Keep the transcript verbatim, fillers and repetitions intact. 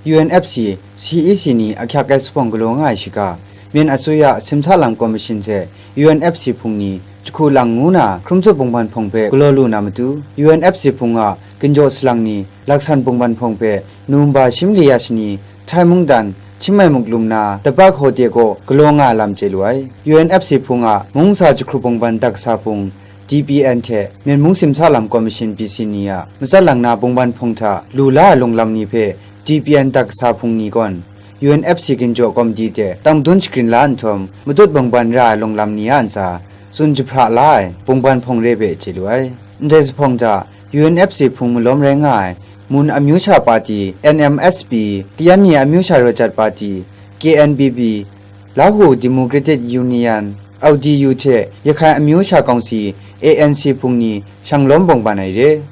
U N F C, C E C ni ahkyak ai zuphpawng galaw nga ai shiga, Myen Asuya Simsa Lam Komishin hte U N F C hpung ni jahku lang ngu na hkrum tsup bungban hpawng hpe galaw lu na matu, U N F C hpung a ginjaw salang ni laksan bungban hpawng hpe November shi mali ya shani, Thai mungdan Chiang Mai muk lum na Tabak Hawte kaw galaw nga lam chye lu ai. U N F C hpung a mungsa jahkrup bungban daksa hpung, D P N hte Myen Mung Simsa Lam Komishin, P C, ni a matsat lang na bungban hpawng hta lu la ai lunglam ni hpe D P N daksa hpung ni gawn U N F C ginjaw komiti hte tang madun shagrin la nhtawm, matut bungban ra ai lunglam ni a ntsa tsun jahpra la ai bungban hpawng re hpe chye lu ai. Ndai zuphpawng hta U N F C hpung malawm rai nga ai Mon Amyu Sha Party, N M S P, Kayan Ni Amyu Sha Rawt Jat Party, K N P P, Lahu Democratic Union, L D U, hte Yakhai Amyu Sha Kawngsi, A N C, hpung ni shanglawm bungban ai re.